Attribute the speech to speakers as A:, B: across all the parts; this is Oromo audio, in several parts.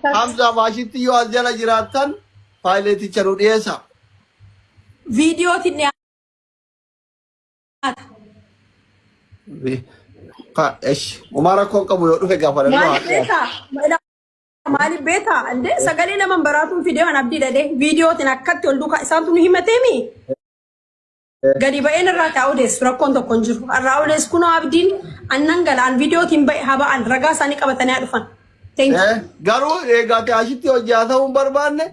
A: Hamzaa Baashitti yoo as jala jiraattan paayileeticha nu dhiyeessa.
B: Viidiyootiin dhiyaata.
A: Esh, homaa rakkoon qabu yoo dhufe gaafa namni
B: Maaliif
A: haa dhiyaatu.
B: beekaa? Maaliif beekaa? Indee sagalee nama hin baraatuun fidee waan abdii dhadhee viidiyootiin akkatti ol duukaa isaantu nu himateemi. Gadi ba'een irraa taa odeessu rakkoon tokko hin jiru. Irraa odeessu kunoo abdiin annan galaan viidiyootiin ba'e haa ba'an ragaa isaanii qabatanii haa dhufan. Thank you.
A: Garuu eegaate ashitti hojii haa ta'uu hin barbaanne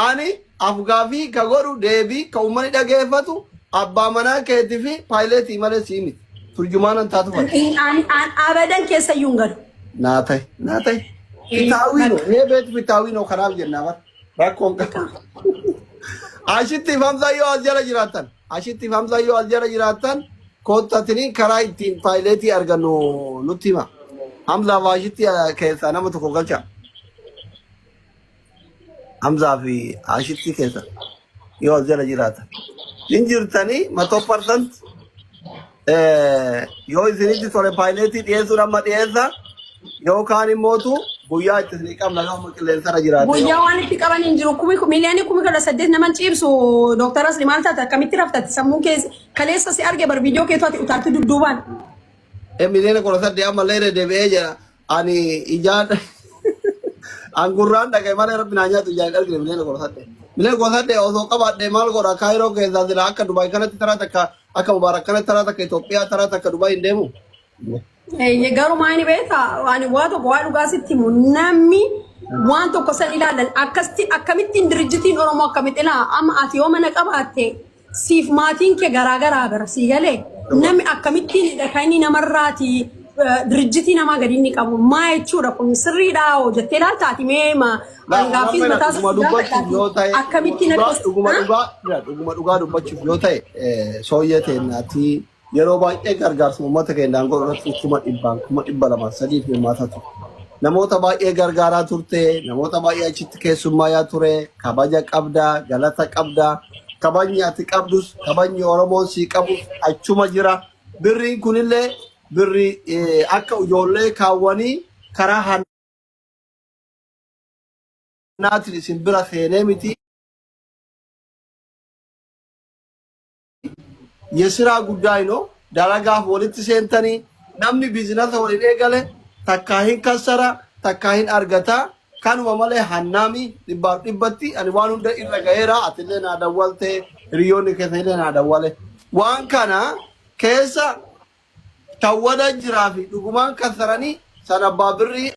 A: ani afgaafii ka godhu deebii ka uummanni dhageeffatu abbaa manaa keetii fi paayileetii malee sii miti. Turjumaanan taatu fadha.
B: Abadan keessa iyyuu hin galu.
A: Naa ta'e naa ta'e. Fitaawii noo mee beetu fitaawii noo kanaaf jennaa bara. Rakkoon qabu. Ashitti Hamzaa yoo as jala jiraattan, ashitti Hamzaa yoo as jala jiraattan, koottatanii karaa ittiin paayileetii argannu nutti hima. Hamzaa fi ashitti keessaa nama tokko galcha. Hamzaa fi ashitti keessa yoo as jala jiraatan. Hin jirtanii 100% yoo isinitti tole paayileetii dhiyeessuun amma dhiyeessa yookaan immootu guyyaa itti isinii qabna yoo amma qilleensarra jiraate.
B: Guyyaa waan itti qaban hin jiru. Kumi miiliyoonii 18,000 naman ciibsu Dooktar Asli maal taate akkamitti raftatti sammuun kee kaleessa si arge bar viidiyoo keetu ati utaaltu dudduubaan.
A: Miliyoona 18 ammallee irra deebi'ee jira. Ani ijaan an gurraan dhagaye malee rabbi naa nyaatu ijaan hin argine miliyoona 18. Miliyoona 18 osoo qabaadhee maal godha Kaayiroo keessaa sila akka Dubaay kanatti taraa takka akka Mubaarak kanatti taraa takka Itoophiyaa taraa takka Dubaay hin deemu.
B: Eeyyee garuu maal beektaa ani waa tokko waa dhugaa sitti himu namni waan tokko san ilaalan akkasitti akkamittiin dirjitiin Oromoo akkamitti ilaa amma ati yoo mana qabaatte siif maatiin kee garaa garaa bira sii galee namni akkamittiin kan inni namarraati dirjitii namaa gadi inni qabu maa jechuudha kun sirriidhaa hoo jettee ilaalta ati mee ma
A: Laa
B: gaaffiis
A: amma
B: mataa
A: dhuguma
B: isaa
A: dubbachuuf yoo ta'e
B: akkamittiin
A: dhugaa
B: akkas
A: dhuguma dhugaa dhuguma dhugaa dubbachuuf yoo ta'e sooyyee teennaatii yeroo baay'ee gargaarsa uummata keenyaan godhu irratti 100,000 200,000 sadiif hirmaataa ture. Namoota baay'ee gargaaraa turte, namoota baay'ee achitti keessummaayaa ture, kabaja qabda, galata qabda, kabajni ati qabdus, kabajni Oromoon sii qabus achuma jira. Birriin kunillee birrii akka ijoollee kaawwanii karaa hannaatiin isin bira seenee miti. Yesiraa guddaa inoo dalagaaf walitti seentanii namni biizinasa waliin eegale takkaa hin kassara takkaa hin argata kanuma malee hannaami dhibbaaf dhibbatti ani waan hunda irra ga'eera atillee naa dawwalte hiriyoonni keessa illee naa dawwale waan kana keessa tawwada jiraa fi dhugumaan kassaranii san abbaa birrii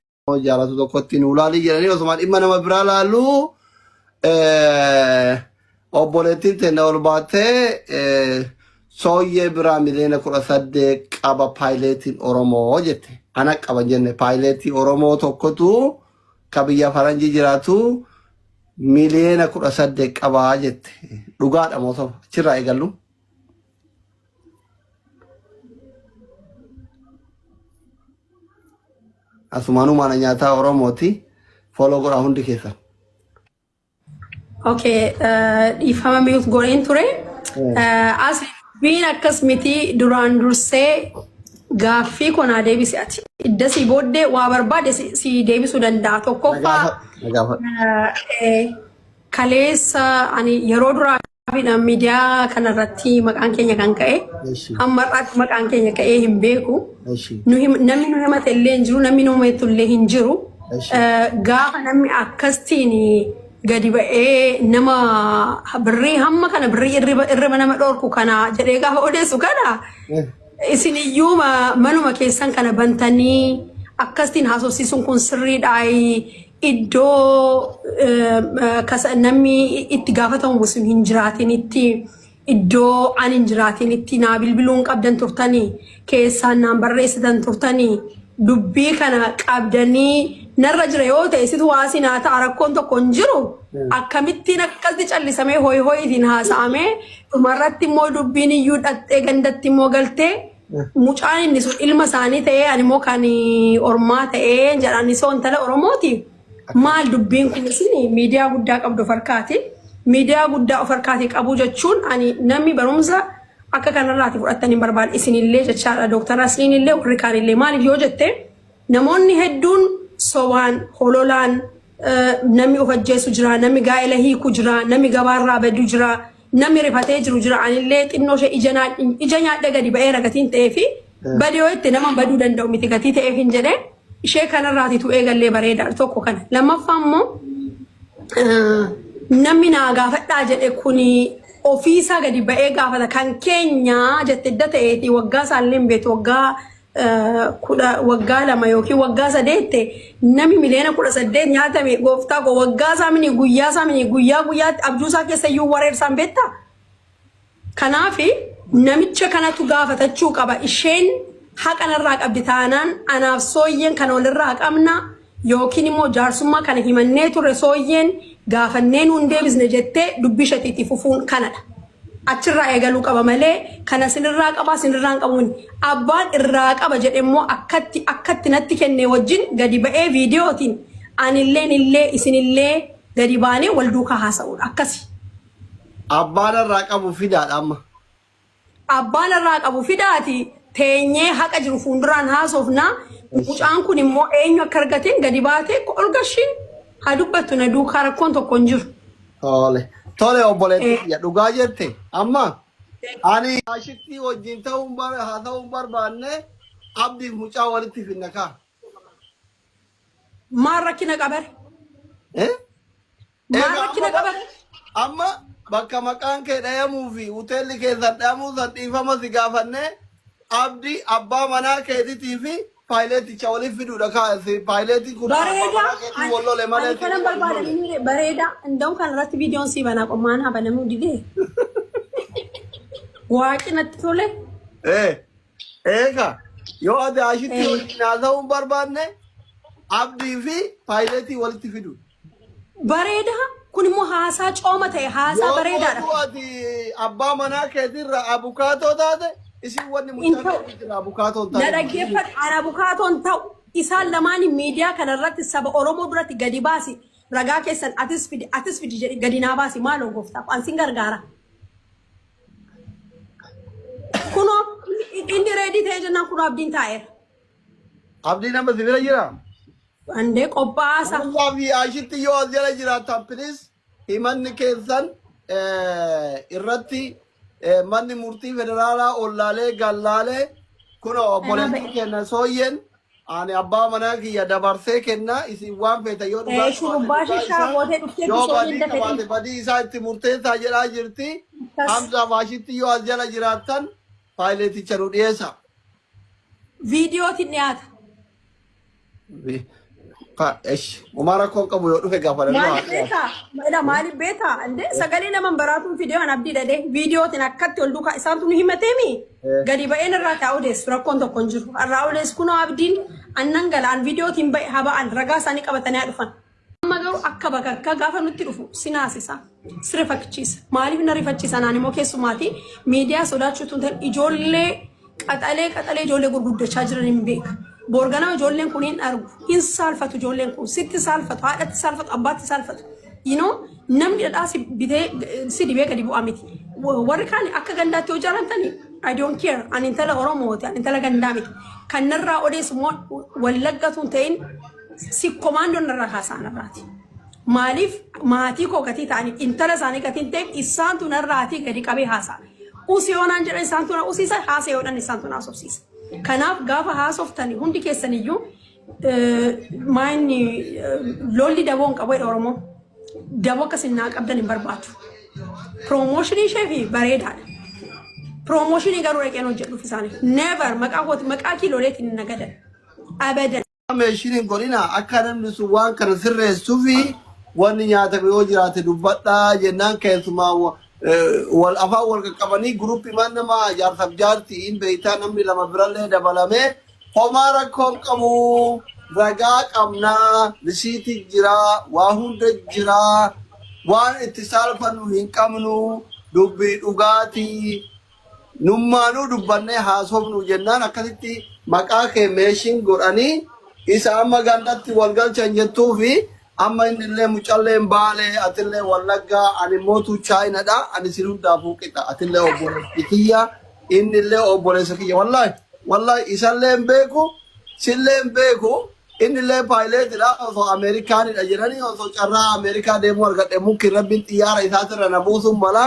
A: jaalatu tokkotti nu laalii jedhanii osuma dhimma nama biraa laaluu obboleettiin teenna ol baattee sooyyee biraa miliyoona 18 qaba paayileetiin Oromoo jette. Ana qaba hin jenne paayileetii Oromoo tokkotu ka biyya faranjii jiraatu miliyoona 18 qabaa jette. Dhugaadha moo soba? Achirraa eegallu. Asumaanuu mana nyaataa Oromooti. Follow godhaa hundi keessan.
B: Okay, dhiifama mute godheen ture. As dubbiin akkas miti duraan dursee gaaffii koo naa deebisi ati. Iddasii booddee waa barbaade si deebisuu danda'a. Tokkoffaa
A: Na gaafadhu.
B: Kaleessa ani yeroo duraa Gaaffiidhaan miidiyaa kanarratti maqaan keenya kan ka'e
A: Eshi.
B: hamma har'aatti maqaan keenya ka'ee hin beeku.
A: Eshi.
B: Namni nu himate illee hin jiru, namni nu himatu illee hin jiru.
A: Eshi.
B: Gaafa namni akkastiin gadi ba'ee nama birrii hamma kana birrii irriba nama dhorku kana jedhee gaafa odeessu kana isin iyyuu manuma keessan kana bantanii akkastiin haasofsiisuun kun sirriidhaayi. Iddoo namni itti gaafatamu sun hin jiraatinitti iddoo ani hin jiraatinitti naa bilbiluun qabdan turtanii keessaan naan barreessitan turtanii dubbii kana qabdanii narra jira yoo ta'e situ waasii naa ta'a rakkoon tokko hin jiru akkamittiin akkasitti callisamee hoyi hoyiitiin haasa'amee dhumarratti immoo dubbiin iyyuu dhaxxee gandatti immoo galtee Mucaan inni sun ilma isaanii ta'ee ani immoo kan ormaa ta'ee jedhan isoo intala Oromooti. Maal dubbiin kun isin miidiyaa guddaa qabdu of harkaati. Miidiyaa guddaa of harkaati qabu jechuun ani namni barumsa akka kanarraati fudhattan hin barbaadu isinillee jechaadha. Dooktar Asliin illee warri kaanillee maaliif yoo jette namoonni hedduun sobaan hololaan Namni of ajjeesu jira, namni gaa'ela hiiku jira, namni gabaarraa badu jira, namni rifatee jiru jira. Anillee xinnoo ishee ija nyaadhee gadi ba'eera gatiin ta'ee fi badee yoo itti nama baduu danda'u miti gatii ta'eef hin jedhee ishee kanarraatitu eegallee bareedaa tokko kana. Lammaffaa immoo namni naa gaafadhaa jedhe kuni ofiisaa gadi ba'ee gaafata kan keenya jette idda ta'eeti waggaa isaallee hin beektu waggaa kudha waggaa 2 yookiin waggaa sadeette nami miliyoona 18 nyaatame gooftaa koo waggaa isaa mini guyyaa isaa mini guyyaa guyyaatti abjuu isaa keessa iyyuu wareersaan beektaa? Kanaaf namicha kanatu gaafatachuu qaba. Isheen haqa narraa qabdi taanaan anaaf sooyyeen kana walirraa qabna yookiin immoo jaarsummaa kana himannee turre sooyyeen gaafannee nuun deebisne jettee dubbii isheetiitti fufuun kanadha. Achirraa eegaluu qaba malee kana sinirraa qabaa sinirraa hin qabuun abbaan irraa qaba jedhe immoo akkatti akkatti natti kenne wajjin gadi ba'ee viidiyootiin anilleen illee isinillee gadi baanee wal duukaa haasa'uudha akkasi.
A: Abbaan irraa qabu fidaadha amma.
B: Abbaan irraa qabu fidaati teenyee haqa jiru fuulduraan haasofna. Mucaan kun immoo eenyu akka argateen gadi baatee ol gashiin haa dubbattu na duukaa rakkoon tokko hin jiru.
A: Tole. Tole obboleettii kiyya dhugaa jette amma ani ashittii wajjin ta'uun bar haa ta'uun barbaanne abdiif mucaa walitti finna kaa.
B: Maal rakkina qabare?
A: Eh?
B: Maal
A: Egaa
B: rakkina
A: amma
B: qabare?
A: Amma bakka maqaan kee dhayamuu fi hoteelli keessan dhayamuu san dhiifama si gaafannee abdii abbaa manaa keetiitii fi paayileeticha waliif fiduudha kaa si paayileetiin kun abbaa
B: Bareeda.
A: manaa keetii wal lole malee
B: Ani kanan
A: si wal
B: barbaada
A: lole.
B: inni bareeda. Inda'u kan irratti viidiyoon sii banaa qommaan haa banamuu didee. Waaqi natti tole.
A: Ee eega yoo ati ashitti wajjin haasa'uu hin barbaanne abdii fi paayileetii walitti fidu.
B: Bareeda. Kun immoo haasaa cooma ta'e haasaa
A: Yoo
B: bareedaadha.
A: mootuu ati abbaa manaa keetirra abukaatoo taate isin wanni
B: Hin
A: mucaa
B: ta'u.
A: keetirra abukaatoo hin
B: Na
A: taane.
B: dhaggeeffadhu. Ani abukaatoon ta'u isaan lamaan miidiyaa kanarratti saba Oromoo duratti gadi baasi. Ragaa keessan atis fidi atis fidi jedhi gadi naa baasi maaloo gooftaa an sin gargaara. Kunoo inni ready ta'ee jennaan kunoo abdiin taa'eera.
A: Abdii nama si bira jira?
B: Andee qophaa'aasa.
A: Hamzaa fi Ashitti yoo as jala jiraattan please himanni keessan irratti manni murtii federaalaa ollaalee gallaalee kunoo obboleettii keenya sooyyeen ani abbaa manaa kiyya dabarsee kenna isin waan feeta yoo dhugaa qabaate
B: Shurrubbaa
A: dhugaa
B: shishaa
A: isaa
B: gootee dhuftee
A: yoo
B: sooyyeen
A: badii
B: dafee
A: qabaate badii isaa itti murteessaa jedhaa jirti.
B: Akkas.
A: Hamzaa fi Ashitti yoo as jala jiraattan paayileeticha nu dhiyeessa.
B: Viidiyootiin dhiyaata.
A: Umaa rakkoon qabu yoo dhufe gaafa dhaluu
B: Maaliif
A: haa
B: beekaa? Ila maaliif beekaa? Indee sagalee nama hin baraatuun fidee waan abdii dhadhee viidiyootiin akkatti ol duukaa isaantu nu himateemi. Gadi ba'een irraa taa odeessu rakkoon tokko hin jiru. Irraa odeessu kunoo abdiin annan galaan viidiyootiin ba'e haa ba'an ragaa isaanii qabatanii haa dhufan. Amma garuu akka bakakkaa gaafa nutti dhufu si naasisa. Si rifachiisa. Maaliif na rifachiisa? Naan immoo keessumaati miidiyaa sodaachuu tun ta'in ijoollee qaxalee qaxalee ijoollee gurguddachaa jiran hin beeka. Boorganama ijoolleen kun hin argu. Hin saalfatu ijoolleen kun. Sitti saalfatu, haadhatti saalfatu, abbaatti saalfatu. You know, namni dhadhaa si bitee si dibee gadi bu'a miti. Warri kaan akka gandaatti yoo jaallatani I don't care. Ani intala Oromooti, ani intala gandaa miti. Kan narraa odeessu immoo Wallagga tun ta'in si komaandoon narraa haasa'an irraati. Maaliif maatii koo gatii ta'aniif intala isaanii gatii hin ta'eef isaantu narraatii gadi qabee haasa'a. Usi yoo naan jedhan isaantu na usiisa haasa yoo dhan isaantu na haasofsiisa. Kanaaf gaafa haasoftani hundi keessan iyyuu maayinni lolli daboo hin qabu jedha Oromoon. Daboo akka isin naa qabdan hin barbaadu. Promotion ishee fi bareedaadha. Promotion garuu dhaqeen hojjedhuuf isaaniif. Never maqaa kooti maqaa kiilooleetiin hin nagadan. Abadan.
A: Meeshiin hin godhina akka namni sun waan kana sirreessuufi wanni nyaatame yoo jiraate dubbadhaa jennaan keessumaa wal afaan wal qaqqabanii guruppii maan nama jaarsaaf jaartii hin beektaa namni lama birallee dabalamee homaa rakkoon qabu ragaa qabnaa risiitii jiraa waa hunda jiraa waan itti saalfannu hin qabnu dubbii dhugaatii Nummaanuu dubbannee haasofnu jennaan akkasitti maqaa kee meeshin godhanii isa amma gandatti wal galchan jettuu fi amma inni illee mucalleen Baalee atillee Wallaggaa ani mootuu Chaayinadha ani sin hundaafuu qixa atillee obboleessi kiyya inni illee obboleessa kiyya wallaahi wallaahi isallee hin beeku sillee hin beeku. Inni illee paayileetidha osoo Ameerikaanidha jedhanii osoo carraa Ameerikaa deemuu argadhe mukki rabbiin xiyyaara isaatirra na buusuun mala.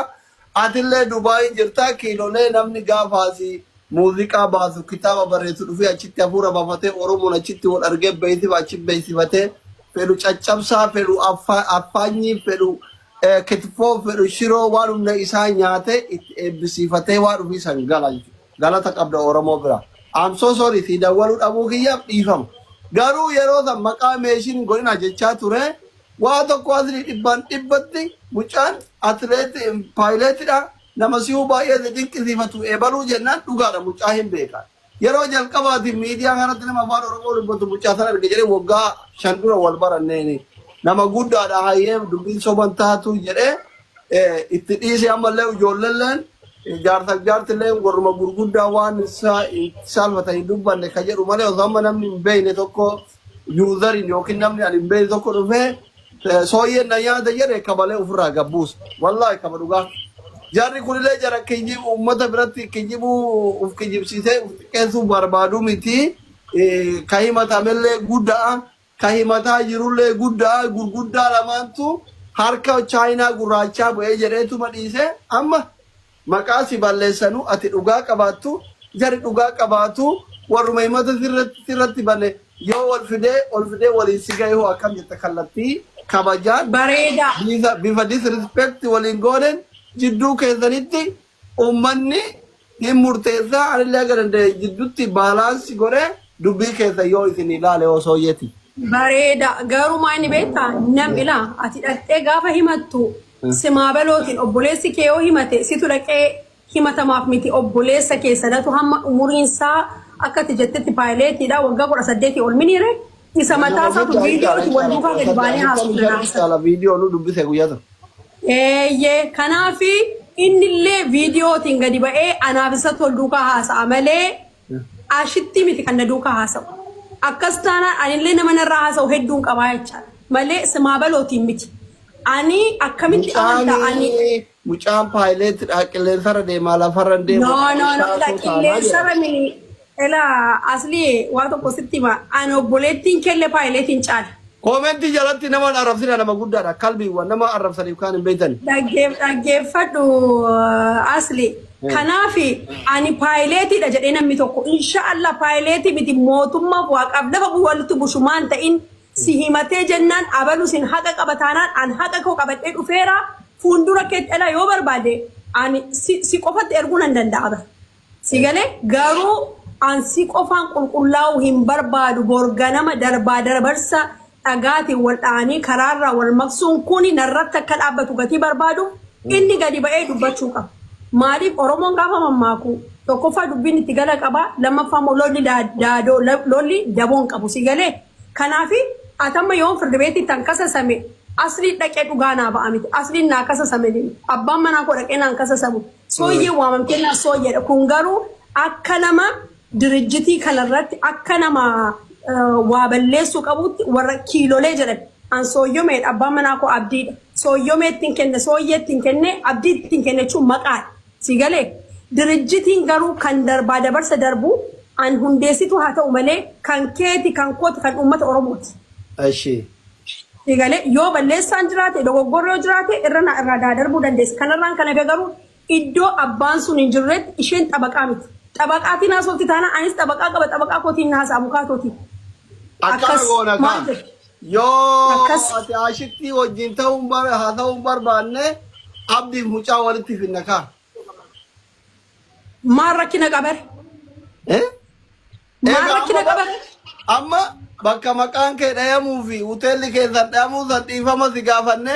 A: Atillee Dubaayi jirta kiilolee namni gaafaasi muuziqaa baasu kitaaba barreessu dhufee achitti hafuura baafatee Oromoon achitti wal argee beeksifa achi beeksifatee fedhu caccabsaa fedhu affaanyii fedhu kitfoo fedhu shiroo waan humna isaa nyaatee itti eebbisiifatee waan ofii san gala jechuudha. Galata qabda Oromoo bira. I'm so sorry si dawwaluu dhabuu kiyyaaf dhiifama. Garuu yeroo san maqaa meeshiin godhina jechaa ture. Waa tokko asli dhibbaan dhibbatti mucaan atileet paayileetidha. Nama si'uu baay'ee si dinqisiifatu eebaluu jennaan dhugaadha mucaa hin beeka. Yeroo jalqabaatiif miidiyaa kanatti nama afaan Oromoo dubbatu mucaa sana arge jedhee waggaa 5 dura wal baranneeni. Nama guddaadha hayyee dubbiin soban taatu jedhee itti dhiise ammallee ijoolleelleen jaarsaaf jaartillee warruma gurguddaa waan saalfatan hin dubbanne ka jedhu malee osoo amma namni hin beekne tokko yuuzariin yookiin namni ani hin beekne tokko dhufee sooyyeen na nyaata jedhe kabalee ofirraa gabbuusa. Wallaahi kaba dhugaa. Jarri kunillee jara kijibu uummata biratti kijibuu uf kijibsiisee uf xiqqeessuu barbaadu miti. Ka himatamellee guddaa ka himataa jirullee guddaa gurguddaa lamaantu harka chaayinaa gurraachaa bu'ee jedheetuma dhiise amma maqaa si balleessanuu ati dhugaa qabaattu jarri dhugaa qabaatu warruma himata sirratti bane yoo wal fidee ol fidee waliin si ga'e hoo akkam jetta kallattii kabajaan
B: Bareedaa.
A: bifa disrespect waliin goonen jidduu keessanitti ummanni hin murteessaa anillee akka danda'e jidduutti balance godhee dubbii keessa yoo isin ilaale osoo yeeti.
B: Bareeda. Garuu maa inni beektaa? Nam ilaa ati dhaqxee gaafa himattu simaa balootiin obboleessi kee yoo himate situ dhaqee himatamaaf miti obboleessa kee sanatu hamma umuriinsaa akka ati jettetti paayileetiidha waggaa 18 ol miniire isa mataa isaatu viidiyootti wal duukaa gadi baanee haasofna.
A: Viidiyoo nu dubbise guyyaa tokko.
B: Eeyyee kanaafi innillee viidiyootiin gadi ba'ee anaaf isatti wal duukaa haasa'a malee ashitti miti kan na duukaa haasa'u. Akkas taanaan anillee nama narraa haasa'u hedduun qabaa jechaadha. Malee simaa balootiin miti. Ani akkamitti amantaa ani
A: Mucaan paayileetidha qilleensarra deemaa lafarra hin deemu.
B: No, no, no, ila qilleensarra mini ila asli waa tokko sitti hima. Ani obboleettiin kelle paayileetiin caala.
A: Koomentii jalatti nama arrabsina nama guddaadha. Kalbiiwwan nama arrabsaniif kaan hin beektan.
B: Dhaggeeffadhu asli. Kanaaf ani paayileetiidha jedhee namni tokko inshaallah paayileetii miti mootummaaf waaqaaf lafa walitti bushumaan ta'in si himatee jennaan abalu sin haqa qaba taanaan an haqa koo qabadhee dhufeera fuuldura keetti dhala yoo barbaade ani si qofatti erguu nan danda'a bara. Si galee garuu an si qofaan qulqullaa'uu hin barbaadu borganama darbaa darbarsa dhagaatiin wal dha'anii karaarraa wal maqsuun kuni narratti akka dhaabbatu gatii barbaadu inni gadi ba'ee dubbachuu qaba. Maaliif Oromoon gaafa mammaaku tokkoffaa dubbiin itti gala qaba lammaffaa immoo lolli daadoo lolli daboon qabu si galee kanaafi atamma yoon firdi beetii tan kasasame asliin dhaqee dhugaa naa ba'a miti asliin naa kasasame abbaan manaa koo dhaqee naan kasasamu sooyyee waamamtee naa sooyyeedha kun garuu akka nama dirijjitii kanarratti akka nama waa balleessuu qabutti warra kiilolee jedhan an sooyyomeedha abbaan manaa koo abdiidha sooyyomee ittiin kenne sooyyee ittiin kenne abdii ittiin kenne jechuun maqaadha si galee dirijjitiin garuu kan darbaa dabarsa darbu an hundeessitu haa ta'u malee kan keeti kan kooti kan uummata Oromooti.
A: Eshi.
B: Si galee yoo balleessaan jiraate dogoggorri yoo jiraate irra na irraa daadarbuu dandeessa kanarraan kan hafe garuu iddoo abbaan sun hin jirretti isheen xabaqaa miti. Xabaqaatiin haasofti taanaan anis xabaqaa qaba xabaqaa kootiin haasa abukaatootiin.
A: Akkana
B: Akkas
A: goona
B: maal
A: kaan.
B: jettu?
A: Yoo
B: Akkas.
A: ati ashittii wajjin ta'uun haasa'uun barbaanne abdiif mucaa walitti finna kaa.
B: Maal rakkina qabare?
A: Eh?
B: Maal
A: Egaa
B: rakkina
A: amma
B: qabare?
A: Amma bakka maqaan kee dhayamuu fi hoteelli keessan dhayamuu san dhiifama si gaafanne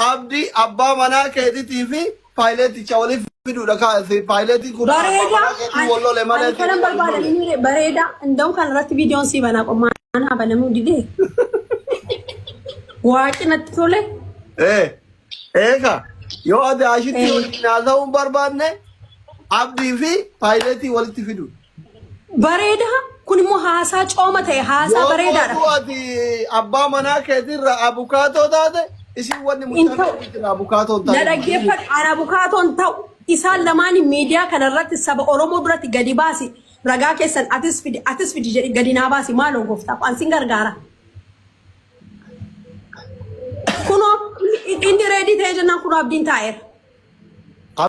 A: abdii abbaa manaa keetiitii fi paayileeticha waliif fiduudha kaa paayileetiin kun abbaa
B: Bareeda.
A: manaa keetii wal lole malee
B: Ani kanan
A: wal lole.
B: barbaada bareeda. Inda'u kan irratti viidiyoon sii banaa qommaan haa banamuu didee. Waaqi natti tole.
A: Eh, eega yoo ati ashitti
B: Eh.
A: wajjin haasa'uu hin barbaanne abdii fi paayileetii walitti fidu.
B: Bareeda. Kun immoo haasaa cooma ta'e haasaa
A: Yoo
B: bareedaadha.
A: mootuu ati abbaa manaa keetirra abukaatoo taate isin wanni
B: Hin
A: mucaa
B: ta'u.
A: keetirra abukaatoo hin
B: Na
A: taane.
B: dhaggeeffadhu. Ani abukaatoon ta'u isaan lamaan miidiyaa kanarratti saba Oromoo duratti gadi baasi. Ragaa keessan atis fidi atis fidi jedhi gadi naa baasi maaloo gooftaa koo an sin gargaara. Kunoo inni ready ta'ee jennaan kunoo abdiin taa'eera.